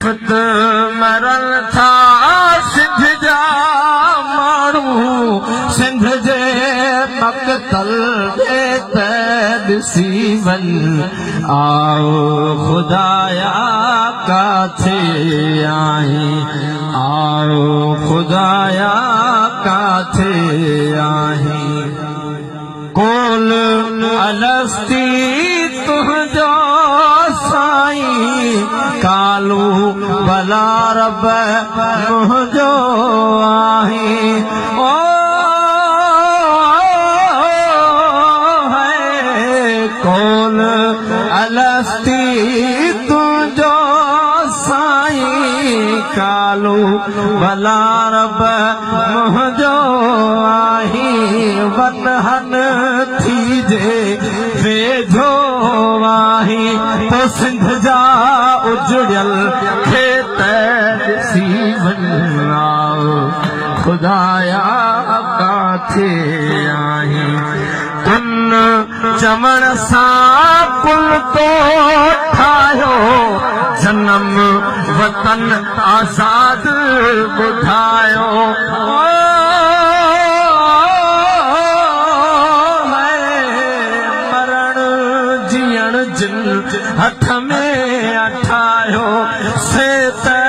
مفت مرن ٿا سنڌ جا ماڻهو، سنڌ جي مقتل ڏي ته ڏسي وڃ. آء خدايا ڪاٿي آهين، آء خدايا ڪاٿي آهين. قول الستي تنهنجو سائين، قالو بلا رب منهنجو آهين. او هي قول الستي تنهنجو سائين، قالو بلا رب منهنجو آهين. ونهن ٿي جي ويجهو آهين، تو سنڌ جا اجڙيل کيت ڏسي وڃ. آء خدايا ڪاٿي آهين؟ ڪن چوڻ سان ڪل تو ٺاهيو، جنم وطن آزاد ٻڌايو. مرڻ جيئڻ جن هٿ ۾ ٺاهيو، سي ته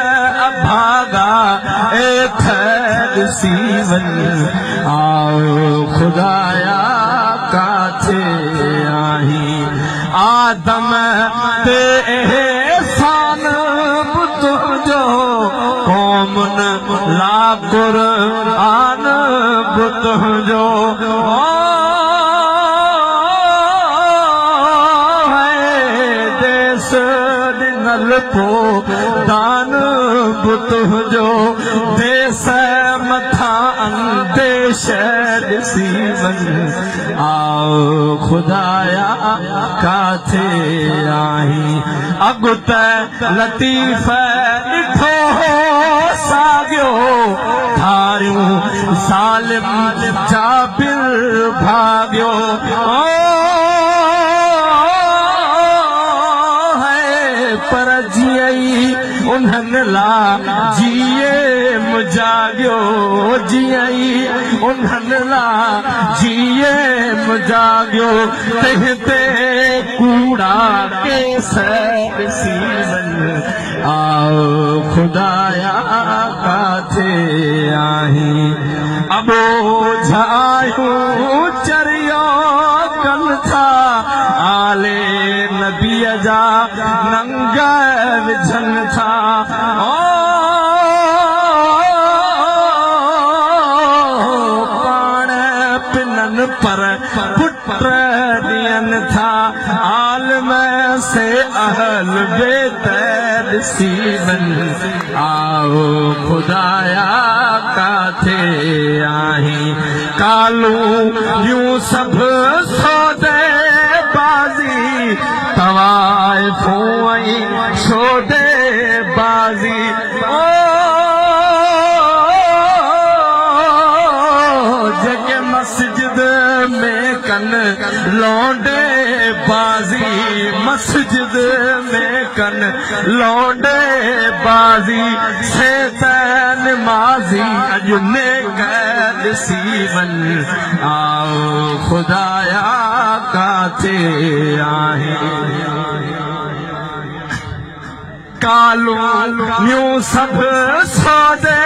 اڀاڳا ايٿ ڏسي وڃ. آء خدايا ڪاٿي آهين؟ آدم تي احسان به تنهنجو، قومن لا قرآن به تنهنجو. ديس ڏنل پو دان به تنهنجو، ديس مٿان انديش ڏسي وڃ. آء خدايا ڪاٿي آهين؟ اڳ ته لطيف ڏٺو هو ساڳيو، ڌاريون ظالم جابر ڀاڳيو. پر جيئن ئي انهن لا جيئي مجاڳيو، جيئن ئي انهن لا جيئي مجاڳيو، تنهن تي ڪوڙا ڪيس ڏسي وڃ. آء خدايا ڪاٿي آهين؟ اٻوجهه آهيون چريو ڪن ٿا، آل نبيء جا ننگ وجهن ٿا. پاڻ پنن پر پٽ ڏين ٿا. عالم سي اهل بيت ڏسي وڃ. آء خدايا ڪاٿي آهين؟ ڪالون يون سڀ سودي بازي، طوائفون ۽ شودي بازي. او جيڪي مسجد ۾ ڪن لونڊي بازي، مسجد ۾ ڪن لونڊي بازي، سي ته نمازي اڄ نيڪ ڏسي وڃ. آء خدايا ڪاٿي آهين؟ ڪالونيون سڀ سودي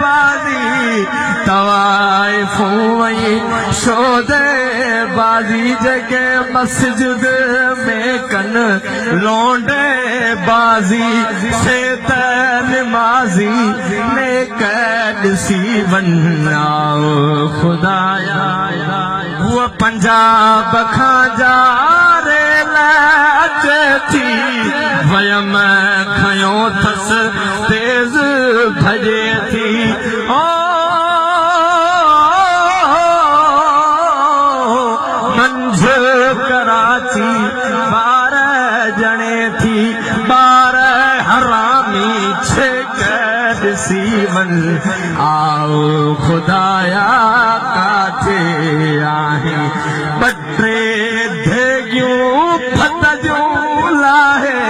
بازي، طوائفون ۽ شودي بازي، جيڪي مسجد ۾ ڪن لونڊي بازي، سي ته نمازي نيڪ ڏسي وڃ. آء خدايا هوء پنجاب کان جا ريل اچي ٿي، ويم کنيو ٿس تيز ڀڄي ٿي. او منجهه ڪراچي ٻار ڄڻي ٿي، ٻار حرامي ڇيڪ ڏسي وڃ. آء خدايا ڪاٿي آهين؟ ٻه ٽي ڌيڳيون ڀت جون لاهي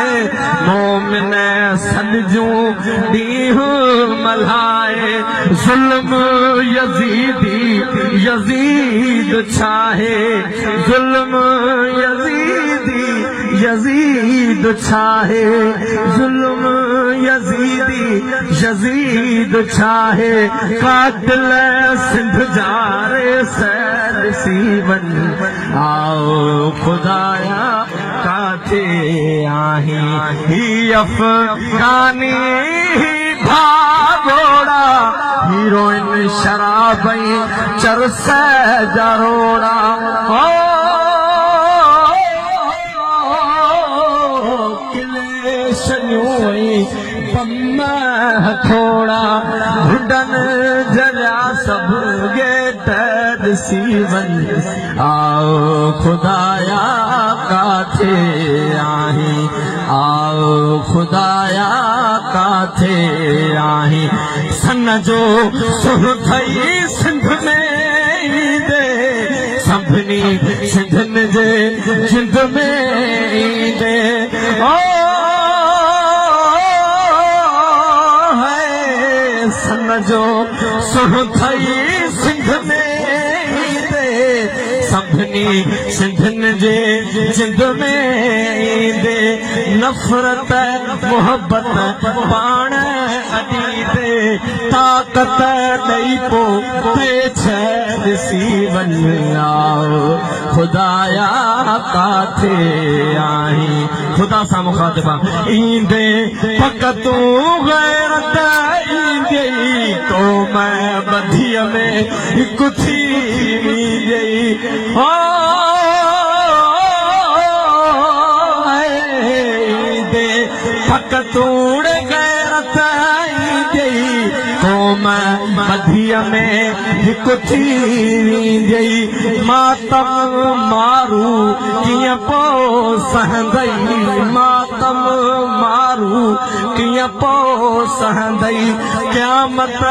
مومن. هڏ جون ڏينهن ملهائي. ظلم يزيدي يزيد ڇاهي، ظلم يزيدي يزيد ڇاهي، ظلم يزيدي يزيد ڇاهي. قاتل سنڌ جا ريس ڏسي وڃ، آء خدايا ڪاٿي آهين. هي افغاني هي ڀاڳوڙا، هيروئن شراب ۽ چرس جا روڙا. ڪليشنيون ۽ بم هٿوڙا، گهڊن جهليا سڀ گيٽ ڏسي وڃ، آء خدايا ڪاٿي آهين، آء خدايا ڪاٿي آهين. سن جو سنهن ٿئي سنڌ ۾ ايندي، سڀني سنڌين جي جند ۾ ايندي. او هي سن جو سنهن ٿئي سنڌ ۾ ايندي، سڀني سنڌين جي جند ۾ ايندي. نفرت محبت پاڻ اڏيندي، طاقت ڏئي پو تي ڇهه ڏسي وڃ، آء خدايا ڪاٿي آهين. خدا سان مخاطب آ. ايندي پڪ تون غيرت اينديئي، قوم ٻڌيء ۾ هڪ ٿي وينديئي. ايندي پڪ تون غيرت اينديئي، قوم ٻڌيء ۾ هڪ ٿي وينديئي. ماتم مارو ڪيئن پو سهندئي، ماتم مارو ڪيئن پو سهندئي. قيامت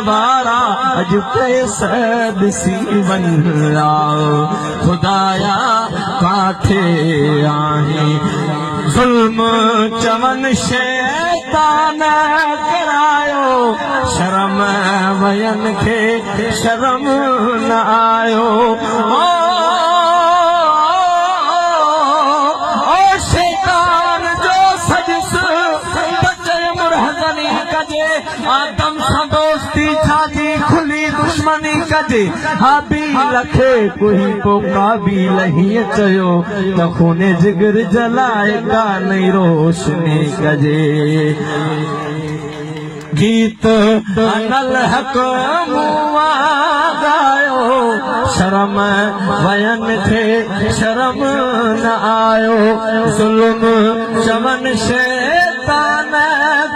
وارا اڄ ڪيس ڏسي وڃ، آء خدايا ڪاٿي آهين. ظلم چون شيطان ڪرايو، شرم وين کي شرم نه آيو. او شيطان جو سڄس ته چيم رهزني ڪجي، آدم سان دوستي ڇا جي کلي دشمني ڪجي. هابيل کي ڪوهي پو قابيل هيئن چيو ته خون جگر جلائي ڪا نئين روشني ڪجي. گيت انالحق مون آ ڳايو، شرم وين کي شرم نه آيو. ظلم چون شيطان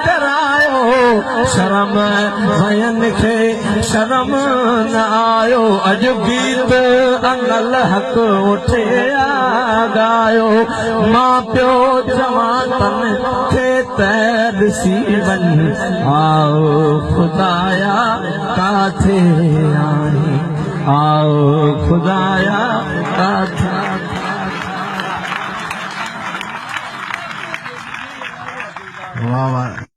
ڪرايو، شرم وين کي شرم نه آيو. اڄ گيت انالحق اٺي آ ڳايو، مان پيو چوان تن کي ته ڏسي وڃ، آء خدايا ڪاٿي آهين، آء خدايا ڪاٿي. واھ واھ.